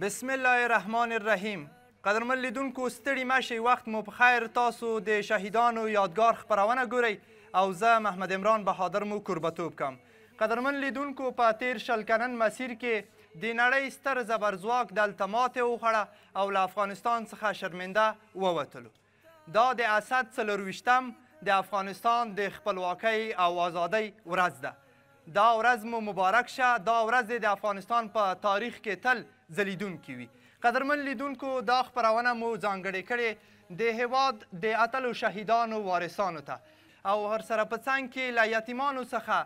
بسم الله الرحمن الرحیم. قدرمن لیدونکو، ستړي مه شئ، وخت مو په خیر. تاسو د شهیدانو یادګار خپرونه ګورئ او زه محمد عمران بهادر مو کوربتوب کوم. قدرمن لیدونکو، په تیر 20 کلن مسیر کې د نړۍ ستر زبرځواک دلته ماتې وخوړه او له افغانستان څخه شرمنده ووتلو. دا د اسد 24 د افغانستان د خپلواکۍ او ازادۍ ورځ ده. دا ورځ مو مبارک شه. دا ورځ د افغانستان په تاریخ کې تل ځلیدونکې وي. قدرمن لیدونکو، دا خپرونه مو ځانګړې کړې د هیواد د اتلو شهیدانو وارثانو ته او ورسره په څنګ کې له یتیمانو څخه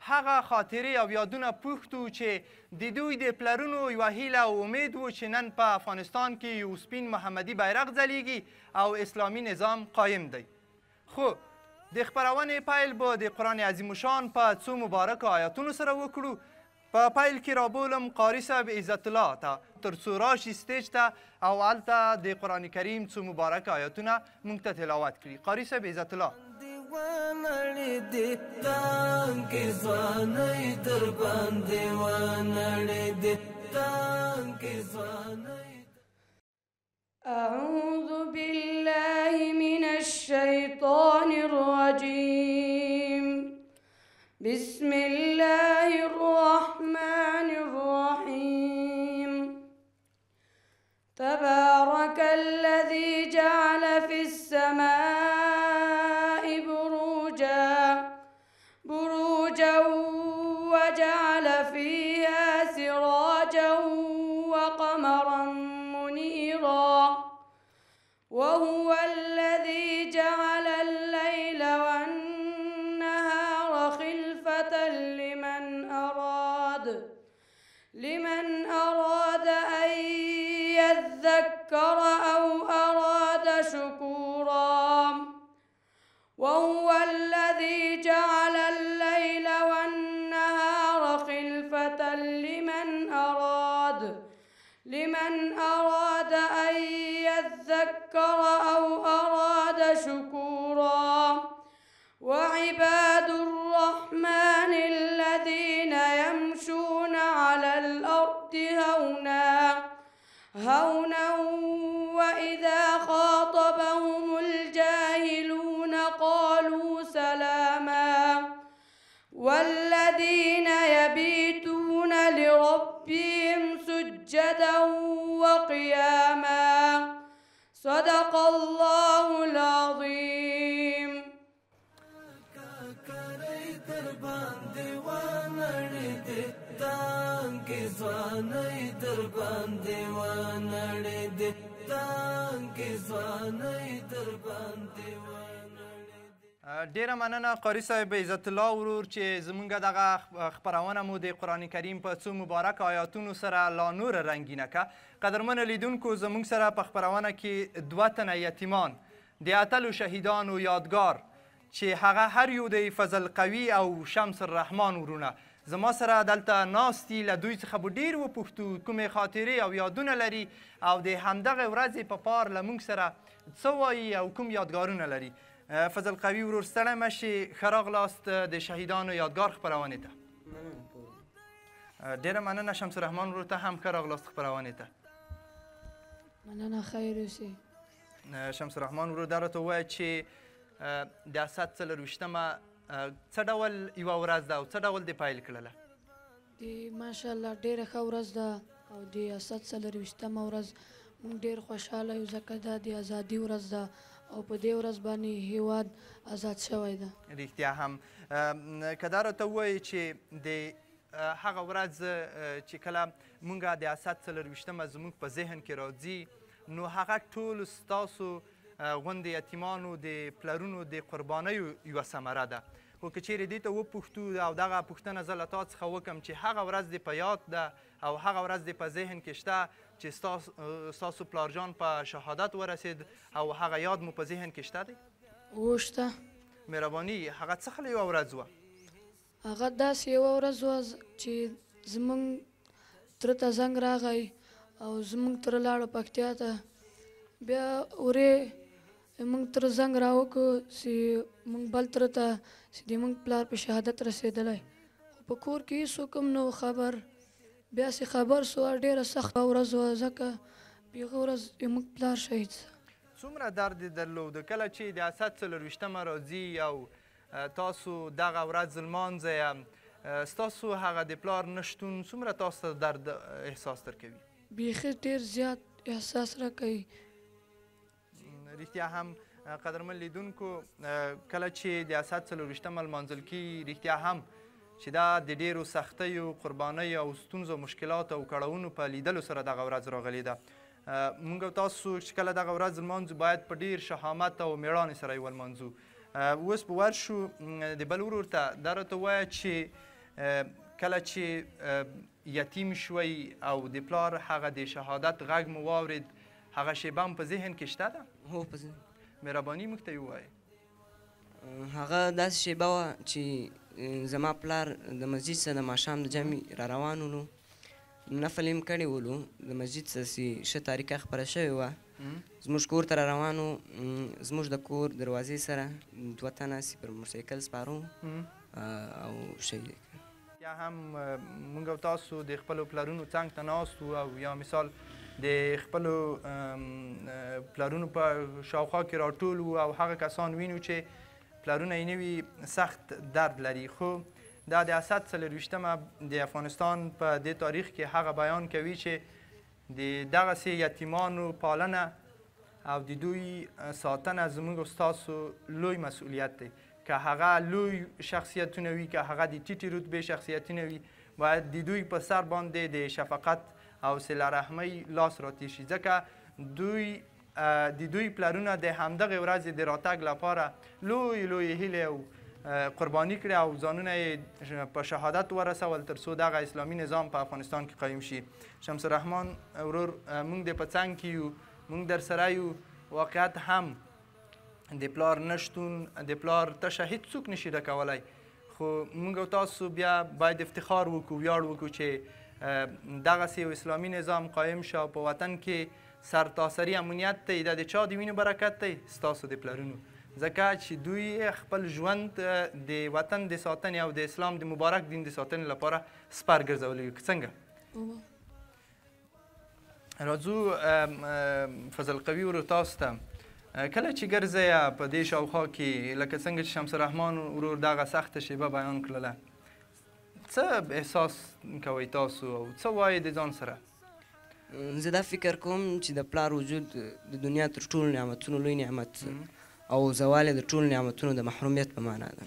هغه خاطرې او یادونه پوښتو چې د دوی د پلرونو یوه هیله او امید و چې نن په افغانستان کې یو سپین محمدي بیرغ ځلیږي او اسلامي نظام قایم دی. خو د خپرونې پیل به د قرآن عظیم شان په څو مبارکو آیاتونو سره وکړو. په پیل کې رابولم قاري صاحب عزت الله ته تر څو راشي stage ته او هلته د قرآن کریم څو مبارک آیاتونه موږ ته تلاوت کړي. قاري صاحب عزت الله. أعوذ بالله من الشيطان الرجيم. بسم الله الرحمن الرحيم. تبارك الذي جعل في السماء بروجا وجعل فيها سراجا وقمرا منيرا، وهو الذي جعل الليل والنهار خلفة لمن أراد أن يذكر أو أراد شكورا. وهو الذي جعل الليل والنهار خلفة لمن أراد أن يذكر أو أراد شكورا. وعباد الرحمن الذين يمشون على الأرض هونا وإذا خاطبهم الجاهلون قالوا سلاما. والذين يبيتون لربهم سجدا وقياما. صدق الله العظيم. ډیره مننه قاري صاحب عزت الله ورور چې زمونږ دغه خپرونه مو د قرآن کریم په څو مبارک آیاتونو سره لا نوره رنګینه که. قدرمنو لیدونکو، زمونږ سره په خپرونه کې دوه تنه یتیمان د اتلو شهیدانو یادګار چې هغه هر یو د فضل قوي او شمس الرحمن ورونه زما سره دلته ناست دي. له دوی څخه به ډېر وپوښتو کومې خاطرې او یادونه لري او د همدغې ورځې په پار له موږ سره څه وایي او کوم یادګارونه لري. فضل قوي ورور، ستړی مه شي، ښه راغلاست د شهیدانو یادګار خپرونې ته. ډېره مننه شمس الرحمن ورور ته هم ښه راغلاست خپرونې ته. مننه، خیر اوسې. شمس الرحمن ورور، دا راته ووایه چې د اسد 24 څه ډول یوه ورځ ده او څه ډول دې پیل کړله؟ د ماشاءالله ډېره ښه ورځ ده او د اسد 24 ورځ موږ ډېر خوشحاله یو، ځکه دا د ازادي ورځ ده او په دې ورځ باندې هیواد ازاد شوی ده. رښتیا هم. که دا راته ووایې چې د هغه ورځ چې کله موږ د اسد 24 زموږ په ذهن کې راځي، نو هغه ټول ستاسو غوندې یتیمانو د پلرونو د قربانیو یوه ثمره ده. خو که چیرې دې ته وپوښتو او دغه پوښتنه زه له تا څخه وکړم چې هغه ورځ دې په یاد ده او هغه ورځ دې په ذهن کې شته چې ستاسو پلارجان په شهادت ورسید او هغه یاد مو په ذهن کې شته دی؟ هو، شته. مهرباني، هغه څه خله یوه ورځ وه؟ هغه داسې یوه ورځ وه چې زموږ تره ته زنګ راغی او زموږ تره لاړو پکتیا ته. بیا ورې موږ تره زنګ راوکړو چې موږ بل تره ته چې د موږ پلار په شهادت رسېدلی، خو په کور کې هېڅوک هم نه و خبر. بیا چې خبر سو، ډېره سخته ورځ وه، ځکه په هغه ورځ زموږ پلار شهید سو. څومره درد یې درلود کله چې د اسد 24مه راځي او تاسو دغه ورځ لمانځئ، ستاسو هغه د پلار نشتون څومره تاسو ته درد احساس درکوي؟ بیخي ډېر زیات احساس راکوي. رښتیا هم قدرمن لیدونکو، کله چې د اسد 24مه لمانځل کېږي، رښتیا هم چې دا د ډېرو سختیو، قربانیو او ستونزو، مشکلاتو او کړاوونو په لیدلو سره دغه ورځ راغلې ده. موږ او تاسو چې کله دغه ورځ لمانځو باید په ډېر شهامت او مېړانې سره یې ولمانځو. اوس به ورشو د بل ورور ته، دا راته ووایه چې کله چې یتیم شوی او د پلار هغه د شهادت غږ مو واورېد، هغه شېبه هم په ذهن کې شته ده؟ هو، په ذهن. مهرباني موږ ته یې ووایه. هغه داسې شېبه وه چې زما پلار د مسجد څخه د ماښام د جمعې را روان ولو، نفل یې هم کړی ولو، د مسجد څخه چې ښه طریقه خپره شوې وه، زموږ کور ته را روان و. زموږ د کور دروازې سره دوه تنه چې پر موټرسایکل سپاره وو او شهید یې کړل. یا هم موږ او تاسو د خپلو پلرونو څنګ ته ناست وو او یا مثال د خپلو پلرونو په شاوخوا کې راټول وو او هغه کسان وینو چې پلرونه یې نه وي، سخت درد لري. خو دا د اسد 24مه د افغانستان په دې تاریخ کې هغه بیان کوي چې د دغسې یتیمانو پالنه او د دوی ساتنه زموږ او ستاسو لوی مسؤلیت دی. که هغه لوی شخصیتونه وي، که هغه د ټیټې رتبې شخصیتونه وي، باید د دوی په سر باندې د شفقت او صله رحمۍ لاس راتیر شي، ځکه د دوی پلرونه د همدغې ورځې د راتګ لپاره لوی لوی هیلې او قرباني کړې او ځانونه یې په شهادت ورسول تر څو دغه اسلامي نظام په افغانستان کې قایم شي. شمس الرحمن ورور، موږ د په څنګ کې یو، موږ در سره یو. واقعیت هم د پلار نشتون، د پلار تشه هیڅوک نشي ډکولی، خو موږ او تاسو بیا باید افتخار وکړو، ویاړ وکړو چې دغسې یو اسلامي نظام قایم شه او په وطن کې سرتاسري امنیت دی. دا د چا د وینو برکت دی؟ ستاسو د پلرونو، ځکه چې دوی خپل ژوند د وطن د ساتنې او د اسلام د مبارک دین د ساتنې لپاره سپر ګرځولی. که څنګه؟ راځو فضل قوي ورور تاسو ته. کله چې ګرځئ په دې شاوخوا کې، لکه څنګه چې شمس الرحمن ورور دغه سخته شېبه بیان کړله، څه احساس کوئ تاسو او څه وایې د ځان سره؟ زه دا فکر کوم چې د پلار وجود د دنیا تر ټولو نعمتونو لوی نعمت او زوال یې د ټولو نعمتونو د محرومیت په معنا ده.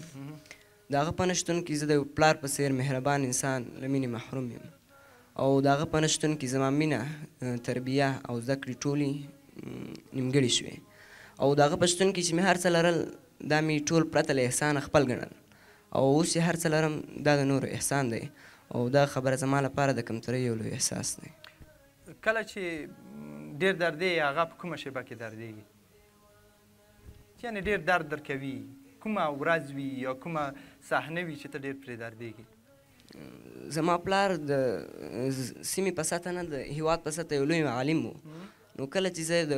د هغه په نشتون کې زه د یو پلار په څېر مهربان انسان له مینې محروم یم او د هغه په نشتون کې زما مینه، تربیه او زده کړې ټولې نیمګړې شوې او د هغه په شتون کې چې مې هر څه لرل دا مې ټول پرته له احسانه خپل ګڼل او اوس چې هر څه لرم دا د نورو احسان دی او دا خبره زما لپاره د کمترۍ یو لوی احساس دی. کله چې ډېر دردې، هغه په کومه شېبه کې دردېږي؟ یعنې ډېر درد درکوي، کومه ورځ وي یا کومه صحنه وي چې ته ډېر پرې دردېږي؟ زما پلار د سیمې په سطح نه، د هیواد په سطح یو لوی عالم و. نو کله چې زه د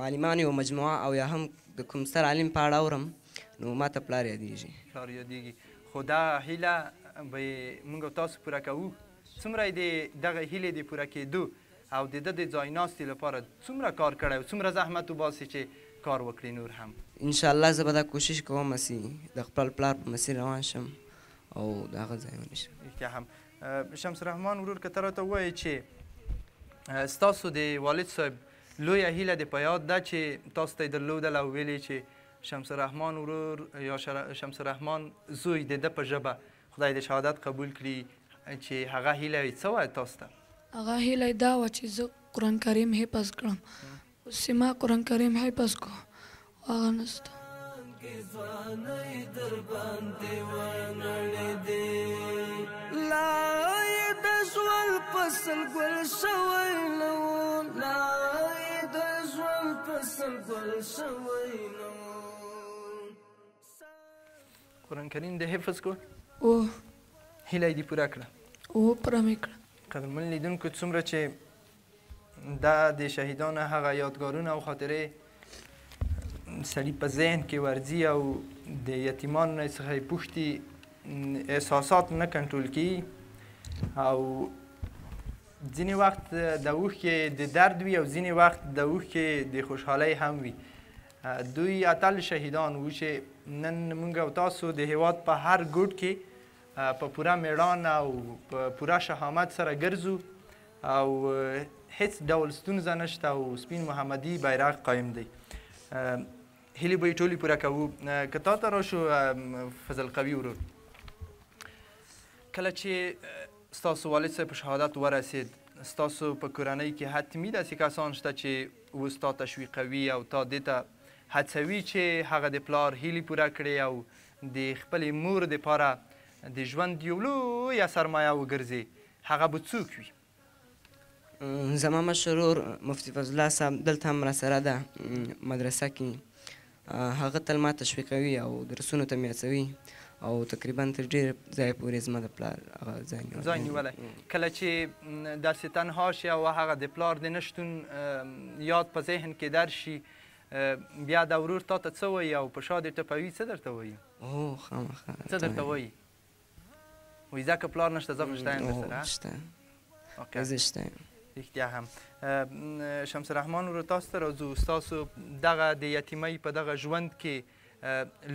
عالمانو یو مجموعه او یا هم د کوم ستر عالم په اړه اورم نو ما ته پلار یادېږي. پلار یادېږي. خو دا هیله به یې موږ او تاسو پوره کوو. څومره یې د دغه هیلې د پوره کېدو او د ده د ځای ناستې لپاره څومره کار کړی او څومره زحمت وباسي چې کار وکړي نور هم؟ انشاءالله زه به دا کوشش کوم چې د خپل پلار په مسیر روان شم او د هغه ځای ونیسم. رښتیا هم شمس الرحمن ورور، که ته راته ووایې چې ستاسو د والد صاحب لویه هیله دې په یاد ده چې تاسو ته یې درلودله او ویلې چې شمس الرحمن ورور یا شمس الرحمن زوی د ده په ژبه خدای د شهادت قبول کړي، چې هغه هیله یې څه وه تاسو ته؟ هغه هیله یې دا وه چې زه قرآن کریم حفظ کړم. اوس چې ما قرآن کریم حفظ کړو هغه نشته. لا یې د ژوند فصل ګل شوی نه و، لا یې د ژوند فصل ګل شوی نه و. قرآن کریم دې حفظ کړ؟ او. هیله یې دې پوره کړه؟ او، پوره مې کړه. قدرمن لیدونکو، څومره چې دا د شهیدانو هغه یادګارونه او خاطرې سړي په ذهن کې ورځي او د یتیمانو څخه یې پوښتي، احساسات نه کنټرول کېږي او ځینې وخت د اوښکې د درد وي او ځینې وخت د اوښکې د خوشحالۍ هم وي. دوی اتل شهیدان وو چې نن مونږ او تاسو د هیواد په هر ګوټ کې په پوره میړانه او په پوره شهامت سره ګرځو او هیڅ ډول ستونزه نشته او سپین محمدي بیرغ قایم دی. هیلې به یې ټولې پوره کوو. که تا ته راشو فضل قوي ورور، کله چې ستاسو والد صاحب په شهادت ورسید، ستاسو په کورنۍ کې حتمي داسې کسان شته چې اوس تا تشویقوي او تا دې ته هڅوي چې هغه د پلار هیلې پوره کړې او د خپلې مور دپاره د ژوند یو لویه سرمایه وګرځي، هغه به څوک وي؟ زما مشر ورور مفتي فضل الله صاحب دلته هم راسره ده مدرسه کې، هغه تل ما تشویقوي او درسونو ته مې هڅوي او تقریبا تر ډېر ځایه پورې زما د پلار هغه ځای نیولی. ځای نیولی. کله چې داسې تنها شي او هغه د پلار د نشتون یاد په ذهن کې درشي، بیا دا ورور تا ته څه وایي او په شا دې ټپوي، څه درته وایي؟ هو خامخا. څه درته وایي؟ وایي ځکه پلار نشته زه خو شته یم درسره. شته، زه شته یم. رښتیا هم. شمس الرحمن ورور تاسو ته راځو. ستاسو دغه د یتیمۍ په دغه ژوند کې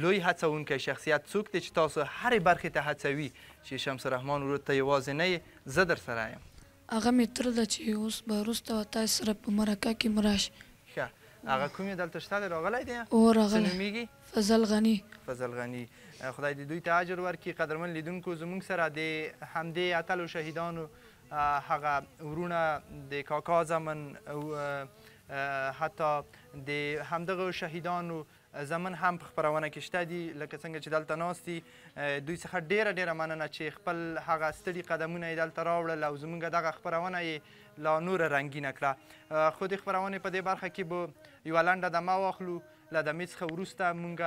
لوی هڅوونکی شخصیت څوک دی چې تاسو هرې برخې ته هڅوي چې شمس الرحمن ورور ته یوازې نه یې، زه در سره یم؟ هغه مې تره ده چې اوس به وروسته تاسو سره په مرکه کې م راشي. ښه، هغه کوم یې دلته شته دی، راغلی دی؟ هو راغلی. څه نومېږي؟ فضل غني. فضل غني، خدای دې دوی ته اجر ورکړي. قدرمن لیدونکو، زموږ سره د همدې اتلو شهیدانو هغه وروڼه د کاکا زمن، حتی د همدغو شهیدانو زمن هم په خپرونه کې شته دي، لکه څنګه چې دلته ناست دي. دوی څخه ډېره ډېره مننه چې خپل هغه ستړي قدمونه یې دلته راوړل او زموږ دغه خپرونه یې لا نوره رنګینه کړه. خو د خپرونې په دې برخه کې به یوه لنډه دمه واخلو. له دمې څخه وروسته مونږ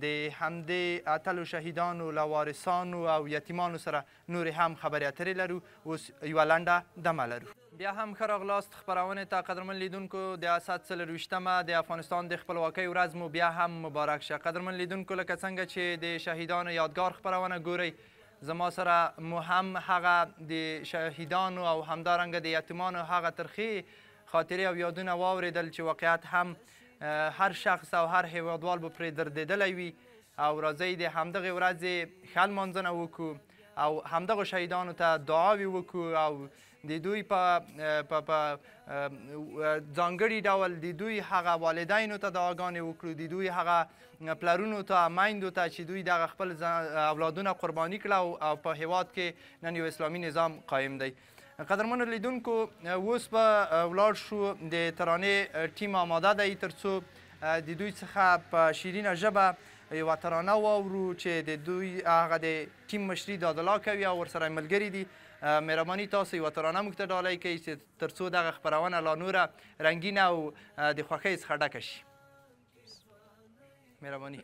د همدې اتلو شهیدانو له وارثانو او یتیمانو سره نورې هم خبرې اترې لرو. اوس یوه لنډه دمه لرو. بیا هم ښه راغلاست خپرونې ته قدرمن لیدونکو. د اسد 24مه د افغانستان د خپلواکۍ ورځ مو بیا هم مبارک شه. قدرمن لیدونکو، لکه څنګه چې د شهیدانو یادګار خپرونه ګورئ، زما سره مو هم هغه د شهیدانو او همدارنګه د یتیمانو هغه ترخې خاطرې او یادونه واورېدل چې واقعیت هم هر شخص او هر هیوادوال به پرې دردېدلی وي. او راځئ د همدغې ورځې ښه لمانځنه وکړو او همدغو شهیدانو ته دعاوې وکړو او د دوی په ځانګړي ډول د دوی هغه والدینو ته دعاګانې وکړو، د دوی هغه پلرونو ته، میندو ته چې دوی دغه خپل اولادونه قرباني کړه او په هیواد کې نن یو اسلامي نظام قایم دی. قدرمنو لیدونکو، اوس به ولاړ شو. د ترانې ټیم آماده دی ترڅو د دوی څخه په شیرینه ژبه یوه ترانه واورو چې د دوی هغه د ټیم مشري دادالله کوي او ورسره ملګري دي. مهرباني تاسو یوه ترانه موږ ته ډالۍ کوي چې ترڅو دغه خپرونه لا نوره رنګینه او د خوښۍ څخه ډکه شي. مهرباني.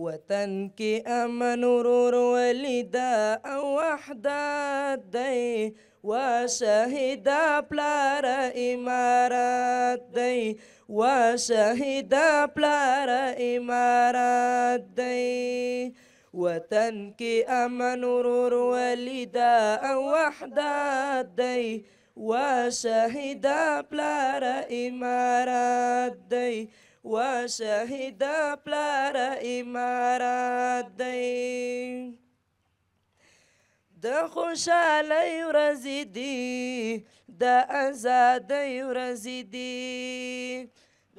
وطن کې امن ورور ولیده او وحدت دی، وشهیده پلار امارت دی، وشهیده پلار امارت دی. وطن کې امن ورور ولیده او وحدت دی، وشهیده پلار امارت دی، وشهیده پلار امارت دی. د خوشحالۍ ورځې دي، د ازادۍ ورځې دي،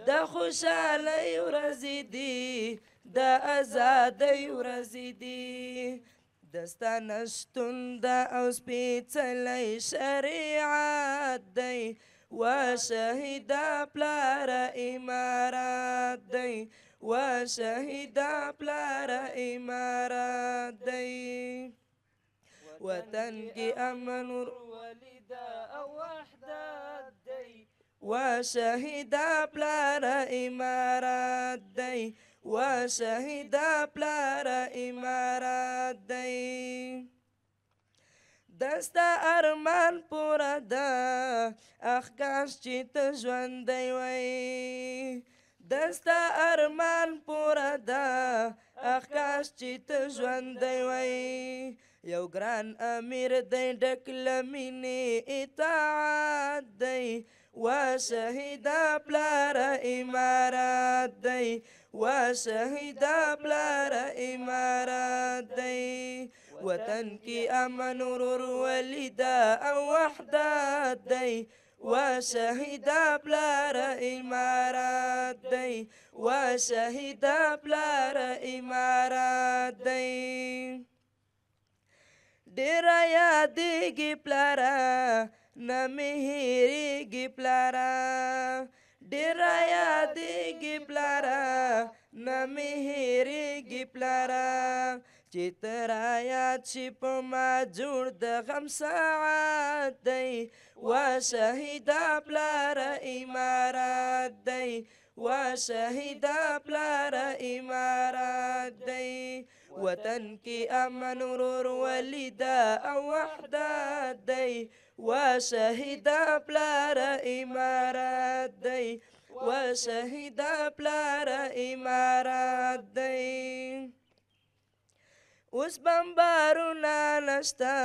د خوشحالۍ ورځې دي، د ازادۍ ورځې دي. د ستا نشتون د او سپېڅلی شریعت دی، وشهیده پلار امارت دی، وشهیده پلار امارت دی. وطن کې امن ولیده او وحدت دی، وشهیده پلار امارت دی، وشهیده پلار امارت دی. د ستا ارمان پوره ده، اخ کاش چې ته ژوندی وای. دستا ارمان پوره ده، اخ کاش چې ته ژوندی وای. یو ګران امیر دی ډک له مینې اطاعت دی، وا شهیده پلاره امارت دی، وا شهیده پلاره امارت دی. وطن کې امن ورور ولیده او وحدت دی، وا شهیده پلاره امارت دی، وا شهیده پلاره امارت دی. ډېره یادېږي پلاره، نه مې هېرېږي پلاره، ډېره یادېږي پلاره، نه مې هېرېږي پلاره. چې ته را یاد شي په ما جوړ د غم ساعت دی، وا شهیده پلاره امارت دی، وا شهیده پلاره امارت دی. وطن کې امن ورور ولیده او وحدت دی، وا شهیده پلاره امارت دی، وا شهیده پلاره امارت دی. اوس بمبارونه نشته،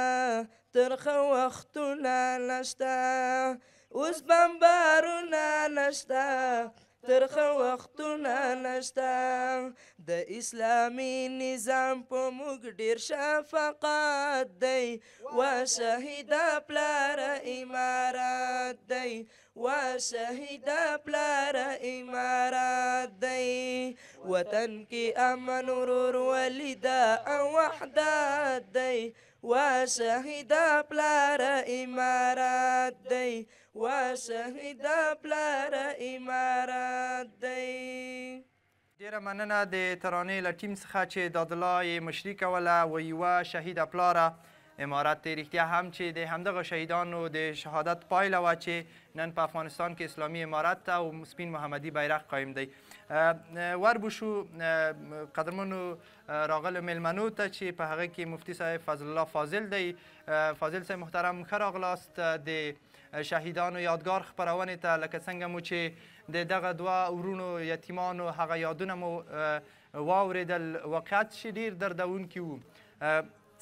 ترخه وختونه نشته، اوس بمبارونه نشته، ترخه وختونه نشته. د اسلامي نظام په موږ ډېر شفقت دی، وا شهیده پلاره امارت دی، وا شهیده پلاره امارت دی. وطن کې امن ورور ولیده او وحدت دی، وا شهیده پلاره امارت دی، وا شهیده پلاره امارت دی. ډېره مننه د ترانې له ټیم څخه چې دادالله یې مشري کوله. و یوه شهیده پلاره امارت دی. رښتیا هم چې د همدغه شهیدانو د شهادت پایله وه چې نن په افغانستان کې اسلامي امارت او سپین محمدي بیرغ قایم دی. ور به شو قدرمنو راغلو میلمنو ته چې په هغه کې مفتي صاحب فضل الله فاضل دی. فاضل صاحب محترم، ښه راغلاست د شهیدانو یادګار خپرونې ته. لکه څنګه مو چې د دغه دوه وروڼو یتیمانو هغه یادونه مو واورېدل، واقعیت چې ډېر دردونکي وو.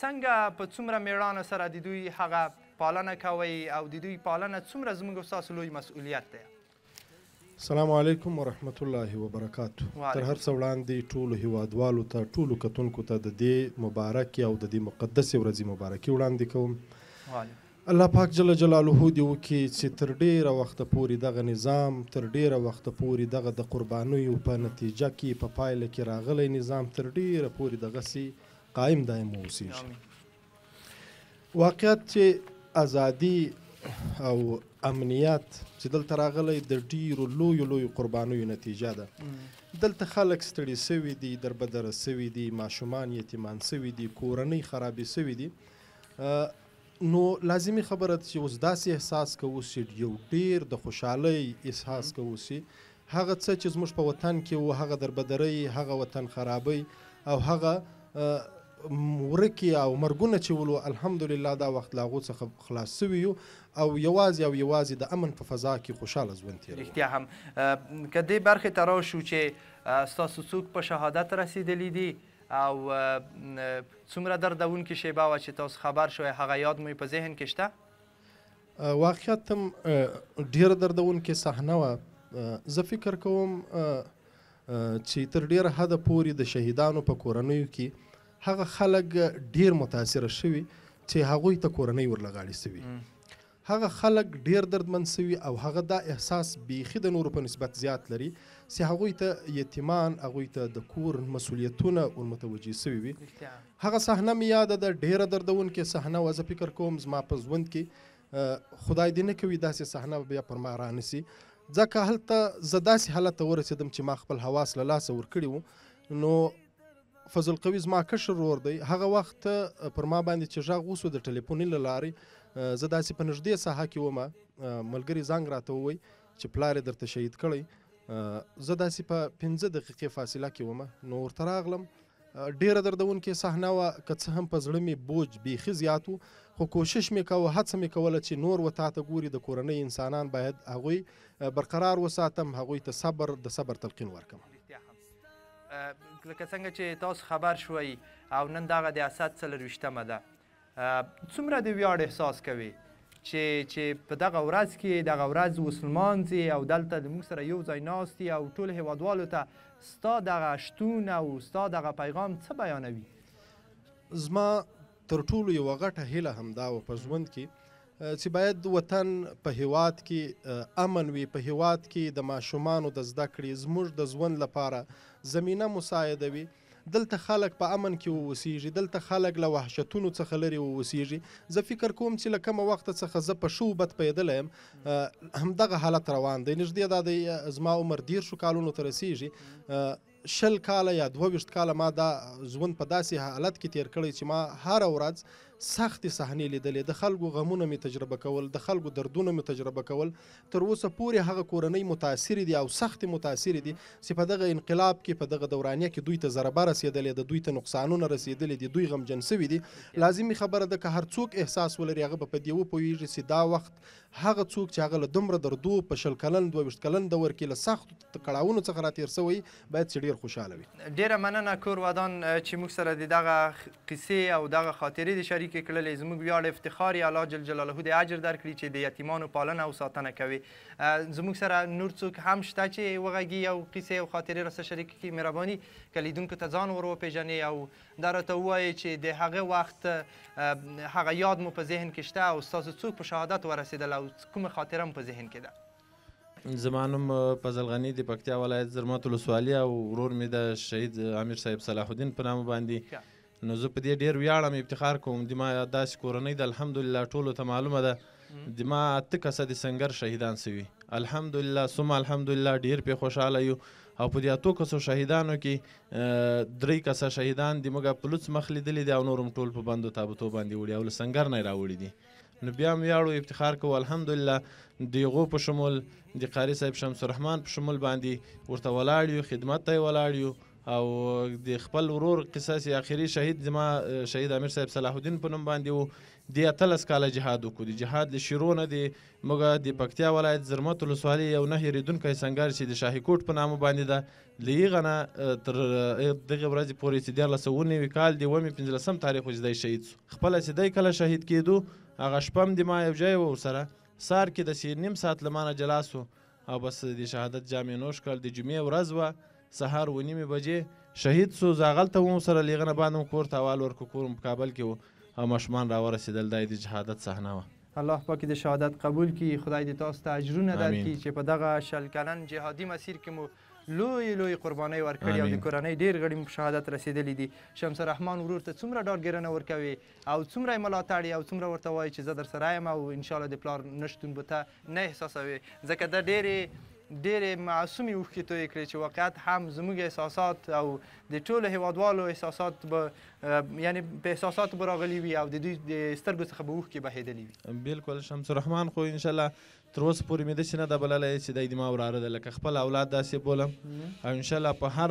څنګه په څومره میړانه سره د دوی هغه پالنه کوئ او د دوی پالنه څومره زموږ او ستاسو لوی مسؤلیت دی؟ السلام علیکم ورحمت الله وبرکاتو. تر هر څه وړاندې ټولو هیوادوالو ته، ټولو کتونکو ته د دې مبارکې او د دې مقدسې ورځې مبارکي وړاندې کوم. الله پاک جل جلاله دې وکړي چې تر ډېره وخته پورې دغه نظام، تر ډېره وخته پورې دغه د قربانیو په نتیجه کې، په پایله کې راغلی نظام تر ډېره پورې دغسې قایم دایم واوسېږي. واقعیت چې ازادي او امنیت چې دلته راغلی د ډېرو لویو لویو قربانیو نتیجه ده. دلته خلک ستړي سوي دي، دربدره سوي دي، ماشومان یتیمان سوي دي، کورنۍ خرابې سوي دي. نو لازمي خبره ده چې اوس داسې احساس کوو چې یو ډېر د خوشحالۍ احساس کوو چې هغه څه چې زموږ په وطن کې و، هغه دربدرۍ، هغه وطن خرابۍ او هغه ورکې او مرګونه چې ولو، الحمدلله دا وخت له هغو څخه خلاص سوي یو او یوازې او یوازې د امن په فضا کې خوشحاله ژوند تېروو. رښتیا هم که دې برخې ته راشو چې ستاسو څوک په شهادت رسېدلي دي او څومره دردونکې شیبه وه چې تاسو خبر شوئ، هغه یاد مو په ذهن کې شته؟ واقعیت هم ډېره دردونکې صحنه وه. زه فکر کوم چې تر ډېره حده پورې د شهیدانو په کورنیو کې هغه خلک ډېر متاثره شوي چې هغوی ته کورنۍ ورله غاړې سوي، هغه خلک ډېر دردمن سوي او هغه دا احساس بیخي د نورو په نسبت زیات لري چې هغوی ته یتیمان، هغوی ته د کور مسؤلیتونه ورمتوجه سوي وي. هغه صحنه مې یاده ده، ډېره دردونکې صحنه وه. زه فکر کوم زما په ژوند کې خدای دې نه کوي داسې صحنه بیا پر ما رانسي، ځکه هلته زه داسې حالت ته ورسېدم چې ما خپل حواس له لاسه ورکړي وو. نو فضل قوي زما کشر ورور دی، هغه وخت پر ما باندې چې غږ وسو د ټلیفوني له لارې، زه داسې په نږدې ساحه کې وم، ملګري زنګ راته ووی چې پلار یې درته شهید کړی. زه داسې په 5 دقیقې فاصله کې وم، نو ورته راغلم. ډېره دردونکې صحنه وه، که څه هم په زړه مې بوج بیخي زیات و، خو کوشش مې کاوه، هڅه مې کوله چې نور و تا ته ګوري، د کورنۍ انسانان باید هغوی برقرار وساتم، هغوی ته صبر، د صبر تلقین ورکړم. لکه څنګه چې تاسو خبر شوئ او نن دغه د اسد 24مه ده، څومره د ویاړ احساس کوي چې په دغه ورځ کې دغه ورځ اوس لمانځي او دلته د موږ سره یو ځای ناست یې او ټول هیوادوالو ته ستا دغه شتون او ستا دغه پیغام څه بیانوي؟ زما تر ټولو یوه غټه هیله همدا وه په ژوند کې چې باید وطن په هیواد کې امن وي، په هیواد کې د ماشومانو د زده کړې زموږ د ژوند لپاره زمینه مساعده وي، دلته خلک په امن کې واوسیږي، دلته خلک له وحشتونو څخه لرې واوسیږي. زه فکر کوم چې له کومه وخته څخه زه په ښه وبد پیدلی یم، همدغه حالت روان دی. نږدې دا دی زما عمر 30 کالونو ته رسیږي، 20 کاله یا 22 کاله ما دا ژوند په داسې حالت کې تیر کړی چې ما هره ورځ سختې صحنې لیدلې، د خلکو غمونه مې تجربه کول، د خلکو دردونه مې تجربه کول. تر اوسه پورې هغه کورنۍ متاثرې دي او سختې متاثرې دي چې په دغه انقلاب کې، په دغه دورانیه کې دوی ته ضربه رسېدلې ده، دوی ته نقصانونه رسېدلي دي، دوی غمجن سوي دي. لازمي خبره ده که هر څوک احساس ولري هغه به په دې وپوهېږي چې دا وخت هغه څوک چې هغه له دومره دردو په 20 کلن 22 کلن دور کې له سختو کړاوونو څخه راتېر سوی باید چې ډېر خوشحاله وي. ډېره مننه کور ودان چې موږ سره د دغه قصې او دغه خاطرې د شریکې کړلې. زموږ ویاړ افتخار یې، الله جل جلاله دې اجر درکړي چې د یتیمانو پالنه او ساتنه کوي. زموږ سره نور څوک هم شته چې وغږي او قصې او خاطرې راسره شریکې کړي؟ مهرباني که لیدونکو ته ځان ور وپېژنې او دا راته ووایې چې د هغه وخت هغه یاد مو په ذهن کې شته او ستاسو څوک په شهادت ورسېدل او کومه خاطره مو په ذهن کې ده؟ زما نوم فضل غني د پکتیا ولایت زرمت ولسوالي او ورور مې د شهید امیر صاحب صلاح الدین په نامه باندې. نو زه په دې ډېر ویاړم، افتخار کوم. د ما داسې کورنۍ ده الحمدلله ټولو ته معلومه ده، د ما 8 کسه د سنګر شهیدان سوي الحمدلله، ثم الحمدلله ډېر پې خوشحاله یو. او په دې 8 کسو شهیدانو کې 3 کسه شهیدان د موږ په لوڅ مخ لیدلي دي او نور هم ټول په بندو تابوتو باندې وړي او له سنګر نه یې راوړي دي. نو بیا هم ویاړو، افتخار کوو الحمدلله. د هغو په شمول د قاري صاحب شمس الرحمن په شمول باندې ورته ولاړ یو، خدمت ته یې ولاړ یو. او د خپل ورور قصه چې آخري شهید زما شهید امیر صاحب صلاح الدین په نوم باندې و، دی 18 کاله جهاد وکړو. د جهاد له شروع نه دی موږ د پکتیا ولایت زرمت ولسوالي یو نه هېرېدونکی سنګر چې د شاهي کوټ په نامه باندې ده، له هغه نه تر دغې ورځې پورې چې 1390 کال دی 15 تاریخ و چې دی شهید سو. خپله چې دی کله شهید کېدو هغه شپه هم د ما یو ځای و ورسره، سهار کې داسې نیم ساعت له ما نه جلا سو او بس د شهادت جام یې نوش کړ. د جمعې ورځ وه، سهار 9:30 بجې شهید سو. زه هغلته وم سره، له هغه نه باندې مو کور ته احوال ورکړو، کور مو په کابل کې و او ماشومان راورسېدل. دا یې د شهادت صحنه وه. الله پاک دې شهادت قبول کړي، خدای دې تاسو ته اجرونه درکړي چې په دغه 20 کلن جهادي مسیر کې مو لوی لوی قربانۍ ورکړي او د کورنۍ ډېر غړي مو په شهادت رسېدلي دي. شمس الرحمن ورور ته څومره ډاډګیرنه ورکوي او څومره یې ملاتړ او څومره ورته وایي چې زه درسره یم او انشاءالله د پلار نشتون به ته نه احساسوې، ځکه دا ډېرې ډېرې معصومې اوښکې تویې کړې چې واقعیت هم زموږ احساسات او د ټولو هیوادوالو احساسات به یعنې په احساساتو به راغلي وي او د دوی د سترګو څخه به اوښکې بهېدلې وي. بلکل شمس الرحمن خو انشاءالله تر اوسه پورې مې داسې نه ده بللی چې دی د ما وراره دی، لکه خپل اولاد داسې بولم او انشاءالله په هر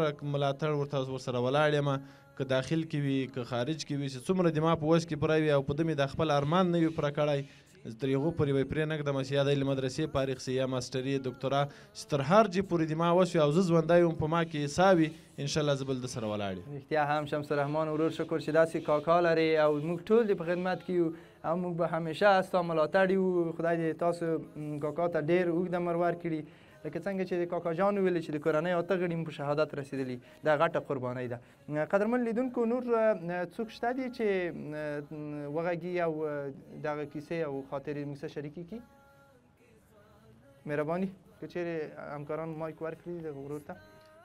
رقم ملاتړ ورته ورسره ولاړ یم، که داخل کې وي که خارج کې وي، چې څومره د ما په وس کې پوره وي او په ده مې د خپل ارمان نه وي پوره کړی تر هغو پورې به یې پرې نه ږدم چې یا دی له مدرسې فارغ سي یا ماسټري دوکتورا، چې تر هر جې پورې د ما وس وي او زه ژوندی وم په ما کې یې ساه وي انشاءالله زه بل ده سره ولاړ یم. رښتیا هم شمس الرحمن ورور شکر چې داسې کاکا لرې او موږ ټول دې په خدمت کې یو او موږ به همیشه ستا ملاتړ یو. خدای دې تاسو کاکا ته ډېر اوږد عمر ورکړي. لکه څنګه چې د کاکا جان وویل چې د کورنۍ 8 غړي مو په شهادت رسېدلي، دا غټه قربانۍ ده. قدرمن لیدونکو نور څوک شته دي چې وغږي او دغه کیسې او خاطرې موږ سره شریکې کړي؟ مهرباني که چیرې همکاران مایک ورکړي دغه ورور ته.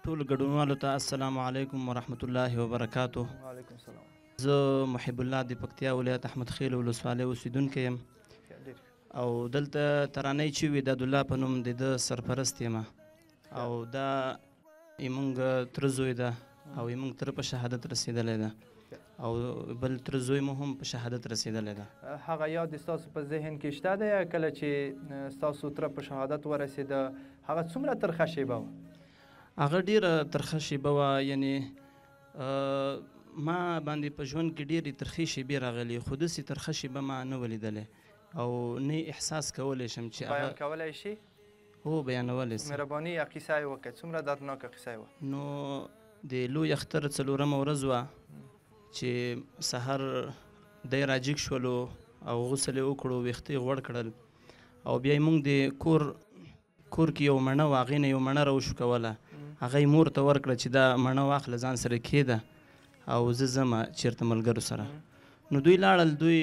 ټولو ګډونوالو ته السلام علیکم ورحمت الله وبرکاته. وعلیکم السلام. زه محب الله د پکتیا ولایت احمد خیل ولسوالۍ اوسېدونکی یم او دلته ترانۍ چې وي د عبدالله په نوم د ده سرپرست یم او دا زموږ تره زوی ده او زموږ تره په شهادت رسېدلی ده او بل تره زوی مو هم په شهادت رسېدلی ده. هغه یاد ستاسو په ذهن کې شته دی کله چې ستاسو تره په شهادت ورسېده، هغه څومره ترخه شېبه وه؟ هغه ډېره ترخه شېبه وه، یعنې ما باندې په ژوند کې ډېرې ترخې شېبې راغلي، خو داسې ترخه شېبه ما نه وه لیدلې او نه احساس کولی شم چې بیان کولی شي؟ هو، بیانولی شم. مهرباني یا قصه یې وکړه، څومره دردناکه قصه یې وه؟ نو د لوی اختر څلورمه ورځ وه چې سهار دی راجیګ شولو او غسل یې وکړو، ویښته یې غوړ کړل او بیا یې موږ د کور کې یو مڼه وه، هغې نه یو مڼه راوشوکوله، هغه یې مور ته ورکړه چې دا مڼه واخله ځان سره کښېږده او زه ځمه چېرته ملګرو سره. نو دوی لاړل، دوی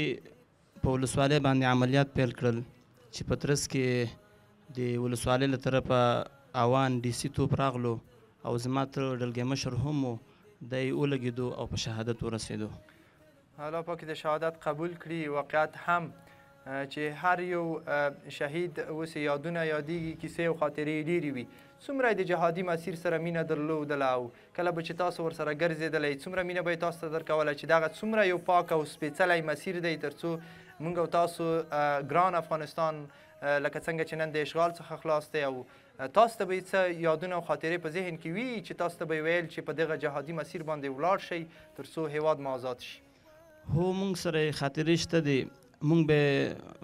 په ولسوالۍ باندې عملیات پیل کړل چې په ترڅ کې د ولسوالۍ له طرفه اوان ډي سي توپ راغلو او زما تر ډلګی مشر هم و، دی ولګېدو او په شهادت ورسېدو. الله پاک د شهادت قبول کړي. واقعیت هم چې هر یو شهید اوس یادونه یادېږي، کیسې او خاطرې یې ډېرې وي. څومره د جهادي مسیر سره مینه درلودله او کله به چې تاسو ورسره ګرځېدلی څومره مینه به یې تاسو ته درکوله چې دغه څومره یو پاک او سپېڅلی مسیر دی تر څو موږ او تاسو ګران افغانستان لکه څنګه چې نن د اشغال څخه خلاص دی، او تاسو ته به یې څه یادونه او خاطرې په ذهن کې وي چې تاسو ته به یې ویل چې په دغه جهادي مسیر باندې ولاړ شئ تر څو هیواد مو آزاد شي؟ هو، موږ سره یې خاطرې شته دي. موږ به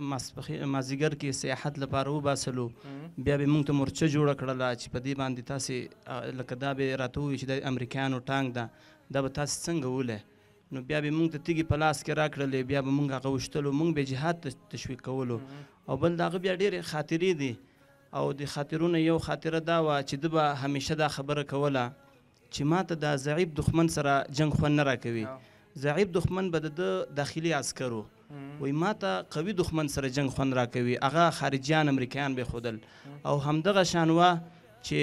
مازدیګر کې سیاحت لپاره وباسلو، بیا به موږ ته مورچه جوړه کړله چې په دې باندې تاسې لکه دا به راته ووایي چې د امریکایانو ټانک ده، دا به تاسې څنګه ولئ؟ نو بیا به موږ ته تیږې په لاس کې راکړلې، بیا به موږ هغه ویشتلو، موږ به جهاد ته تشویق کولو. او بل د هغه بیا ډېرې خاطرې دي، او د خاطرونو یو خاطره دا وه چې ده به همیشه دا خبره کوله چې ما ته دا ضعیف دښمن سره جنګ خوند نه راکوي. ضعیف دښمن به د ده داخلي عسکر و، وایي ما ته قوي دښمن سره جنګ خوند راکوي، هغه خارجیان امریکایان به یې ښودل. او همدغه شان وه چې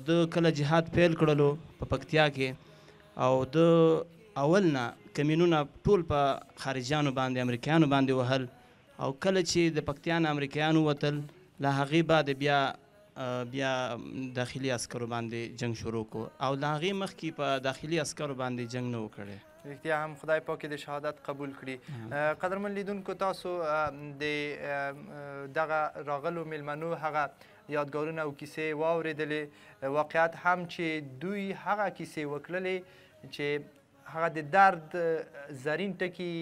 ده کله جهاد پیل کړلو په پکتیا کې، او ده اول نه کمینونه ټول په خارجیانو باندې امریکایانو باندې وهل، او کله چې د پکتیا نه امریکایان ووتل له هغې بعد بیا داخلي عسکرو باندې جنګ شروع کړو، او له هغې مخکې په داخلي عسکرو باندې جنګ نه و کړی. رښتیا هم خدای پاک د شهادت قبول کړي. قدرمن لیدونکو، تاسو د دغه راغلو میلمنو هغه یادګارونه او کیسې واورېدلې. واقعیت هم چې دوی هغه کیسې وکړلې چې هغه د درد زرین ټکي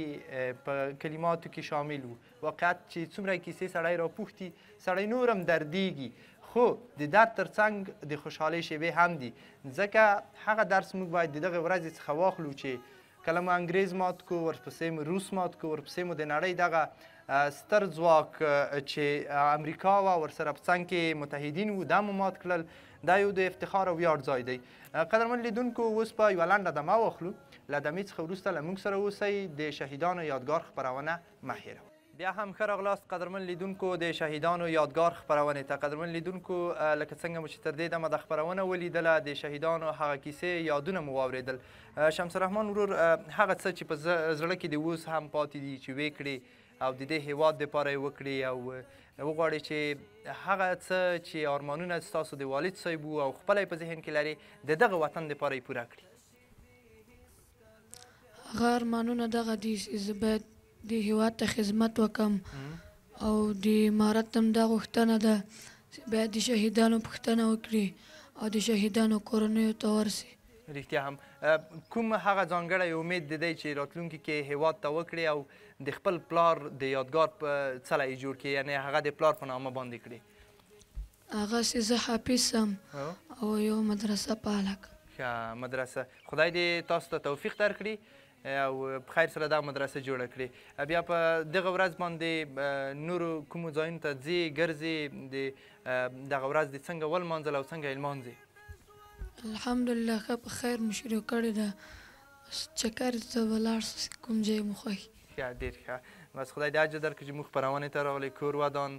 په کلماتو کې شامل وو. واقعیت چې څومره کیسې سړی راپوښتي سړی نور هم دردیږي، خو د درد ترڅنګ د خوشحالۍ شیبې هم دي، ځکه هغه درس موږ باید د دغې ورځې څخه واخلو چې کله مو انګریز مات کو، ورپسې مو روس مات کو، ورپسې مو د نړۍ دغه ستر ځواک چې امریکا وه ورسره په څنګ کې متحدین وو دا مو مات کړل. دا یو د افتخار او ویاړ ځای دی. قدرمن لیدونکو، اوس به یوه لنډه دمه واخلو، له دمې څخه وروسته له موږ سره اوسئ. د شهیدانو یادګار خپرونه مه هېروئ. بیا هم ښه راغلاست قدرمن لیدونکو د شهیدانو یادګار خپرونې ته. قدرمن لیدونکو، لکه څنګه مو چې تر دې دمه د خپرونه ولیدله، د شهیدانو هغه کیسې یادونه مو واورېدل. شمس الرحمن ورور، هغه څه چې په زړه کې د اوس هم پاتې دي چې ویې کړې او د دې هیواد دپاره یې وکړې، او وغواړې چې هغه څه چې ارمانونه ستاسو د والد صاحب وو او خپله یې په ذهن کې لرې د دغه وطن دپاره یې پوره کړي؟ هغه ارمانونه دغه دي چې زه باید د هیواد ته خدمت وکړم، او د امارت هم دا غوښتنه ده چې باید د شهیدانو پوښتنه وکړي او د شهیدانو کورنیو ته ورسي. رښتیا هم کوم هغه ځانګړی امید دی چې راتلونکي کې هیواد ته وکړي او د خپل پلار د یادګار په څلی یې جوړ کړي، یعنې هغه د پلار په نامه باندې کړي؟ هغه چې زه حافظ سم او یو مدرسه فعاله کړم. ښه مدرسه، خدای دې تاسو ته توفیق درکړي او په خیر سره دا مدرسه جوړه کړي. بیا په دغه ورځ باندې نورو کومو ځایونو ته ځې ګرځې، د دغه ورځ دې څنګه ولمانځله او څنګه یې لمانځې؟ الحمدلله ښه په خیر مو شروع کړې ده، چکر ته به لاړ شو کوم ځای مو خوښ. ښه، ډېر ښه. بس خدای دې اجر درکړي چې موږ خپرونې ته راغلې. کور ودان،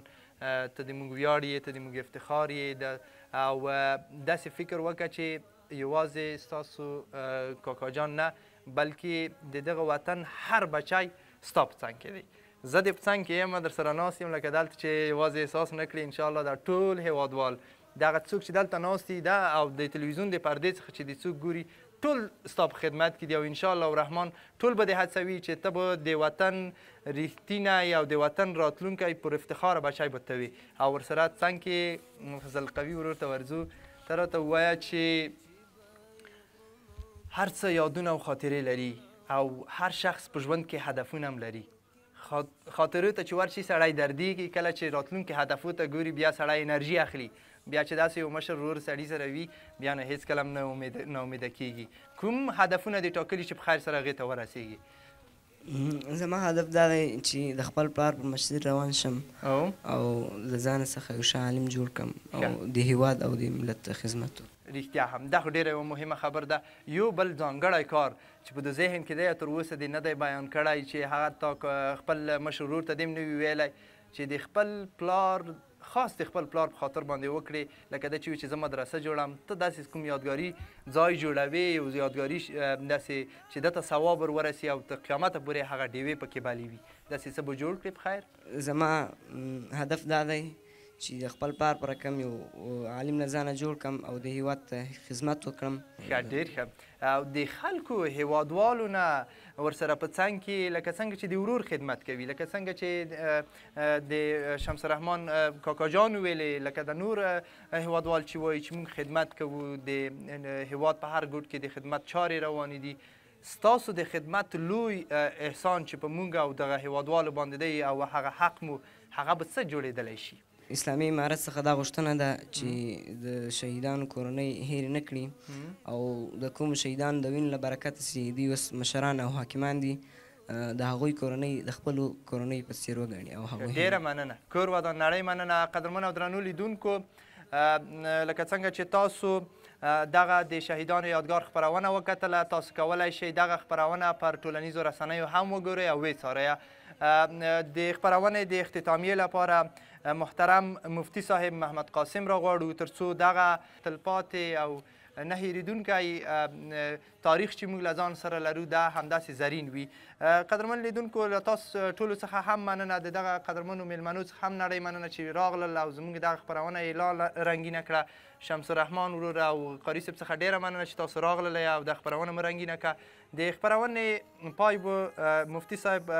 ته د موږ ویاړ یې، ته د موږ افتخار یې، او داسې فکر وکړه چې یوازې ستاسو کاکا جان نه بلکې د دغه وطن هر بچی ستا په څنګ کې دی. زه دې په څنګ کې یم، در سره ناست یم، لکه دلته چې یوازې احساس نه کړي. انشاءالله دا ټول هیوادوال، دغه څوک چې دلته ناست دي دا او د تلویزیون د پردې څخه چې د څوک ګوري ټول ستا په خدمت کې دي، او انشاءالله الرحمن ټول به دې هڅوي چې ته به د وطن رښتینی او د وطن راتلونکی پر افتخار بچی به ته وي. او ورسره څنګ کې فضل قوي ورور ته ورځو، ته راته ووایه چې هر څه یادونه او خاطرې لري او هر شخص په ژوند کې هدفونه هم لري. خاطرو ته چې ورشي سړی دردیږي، کله چې راتلونکي هدفو ته ګوري بیا سړی انرژي اخلي، بیا چې داسې یو مشر ورور سړي سره وي بیا نو هېڅکله هم نه امیده کېږي. کوم هدفونه دې ټاکلي چې په خیر سره هغې ته ورسېږي؟ زما هدف دا دی چې د خپل پلار په مشري روان شم او له ځانه څخه یو ښه عالم جوړ کړم او د هیواد او د ملت خدمت وکړم. رښتیا هم دا خو ډېره یوه مهمه خبر ده. یو بل ځانګړی کار چې په د ذهن کې دی تر اوسه دې نه دی بیان کړی چې هغه تا خپل مشر ورور ته دې هم نه وي ویلی چې د خپل پلار خاص د خپل پلار په خاطر باندې وکړې، لکه دا چې وي چې زه مدرسه جوړم، ته داسې کوم یادګاري ځای جوړوې، یو یادګاري داسې چې ده ته ثواب ور ورسي او تر قیامته پورې هغه ډیوې پکې بلې وي، داسې څه به جوړ کړې په خیر؟ زما هدف دا دی چې د خپل پلار په رقم یو عالم له ځانه جوړ کړم او د هیواد ته خدمت وکړم. ښه، ډېر ښه. او د خلکو هیوادوالو نه ورسره په څنګ کې لکه څنګه چې د ورور خدمت کوي، لکه څنګه چې د شمس الرحمن کاکا جان ویلې، لکه د نور هیوادوال چې وایي چې موږ خدمت کوو، د هیواد په هر ګوټ کې د خدمت چارې روانې دي، ستاسو د خدمت لوی احسان چې په موږ او دغه هیوادوالو باندې دی او هغه حق مو، هغه به څه جوړېدلی شي؟ اسلامي امارت څخه دا غوښتنه ده چې د شهیدانو کورنۍ هېرې نه کړي او د کومو شهیدانو د وینو له برکته چې دوی اوس مشران او حاکمان دي، د هغوی کورنۍ د خپلو کورنۍ په څېر وګڼي او هغوی. ډېره مننه، کور ودان، نړۍ مننه. قدرمن او درنو لیدونکو، لکه څنګه چې تاسو دغه د شهیدانو یادګار خپرونه وکتله، تاسو کولی شئ دغه خپرونه پر ټولنیزو رسنیو هم وګورئ او ویې څارئ. د خپرونې د اختتامیې لپاره محترم مفتي صاحب محمد قاسم را غواړو ترڅو دغه تلپاتې او نه هېرېدونکی تاریخ چې موږ له ځان سره لرو دا همداسې زرین وي. قدرمن لیدونکو، له تاسو ټولو څخه هم مننه، د دغه قدرمنو میلمنو څخه هم نړۍ مننه چې راغلل او زموږ دغه خپرونه یې لا رنګینه کړه. شمس الرحمن ورور او قاري صاحب څخه ډېره مننه چې تاسو راغللی او د خپرونه مو رنګینه کړه. د خپرونې پای به مفتي صاحب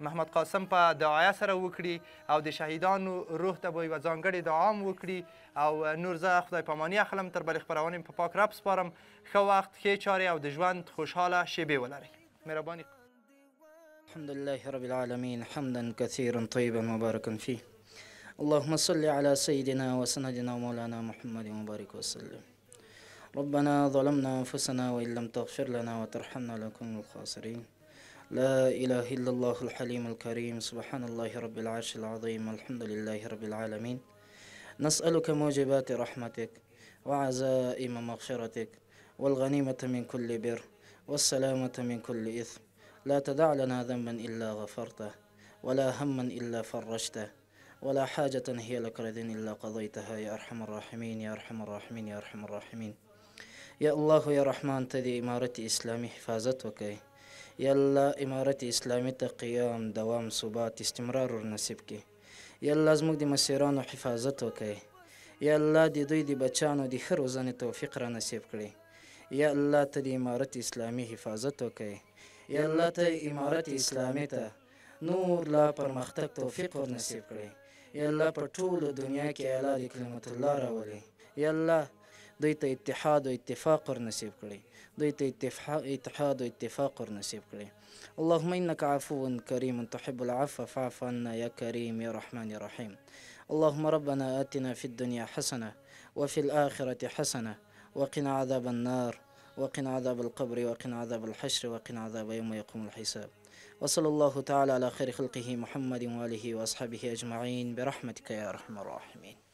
محمد قاسم په دعایه سره وکړي او د شهیدانو روح ته به یوه ځانګړې دعا هم وکړي. او نور زه خدای پاماني اخلم، تر بلې خپرونې په پاک رب سپارم. ښه وخت، ښې چارې او د ژوند خوشحاله شیبې ولرئ. مهرباني. الحمد لله رب العالمين حمدا كثيرا طيبا مباركا فيه. اللهم صل على سيدنا وسندنا ومولانا محمد وبارك وسلم. ربنا ظلمنا أنفسنا وإن لم تغفر لنا وترحمنا لنكون من الخاسرين. لا إله إلا الله الحليم الكريم. سبحان الله رب العرش العظيم. الحمد لله رب العالمين. نسألك موجبات رحمتك وعزائم مغفرتك والغنيمة من كل بر والسلامة من كل إثم. لا تدع لنا ذنبا إلا غفرته، ولا هما إلا فرجته، ولا حاجة هي لك رضا إلا قضيتها يا أرحم الراحمين يا أرحم الراحمين يا أرحم الراحمين. يا الله يا رحمن، ته د امارت اسلامي حفاظت وکړئ. یا الله امارت اسلامي ته قیام، دوام، ثبات، استمرار ور نصیب کړي. یا الله زموږ د مسیرانو حفاظت وکړئ. یا الله د دوی د بچانو د ښه روزنې توفیق را نصیب کړي. یا الله ته د امارت اسلامي حفاظت وکړئ. یا الله ته امارت اسلامي ته نور لا پرمختګ توفیق ور نصیب کړي. یا الله په ټوله دنیا کې اعلی د کلمت الله راولي. یا الله دوی ته اتحاد او اتفاق ور نصیب کړي. دوی ته اتحاد او اتفاق ور نصیب کړي. اللهم انك عفو كريم تحب العفو فاعف عنا يا كريم يا رحمن يا رحيم. اللهم ربنا آتنا في الدنيا حسنة وفي الآخرة حسنة وقنا عذاب النار وقنا عذاب القبر وقنا عذاب الحشر وقنا عذاب يوم يقوم الحساب. وصلى الله تعالى على خير خلقه محمد وآله وأصحابه أجمعين برحمتك يا أرحم الراحمين.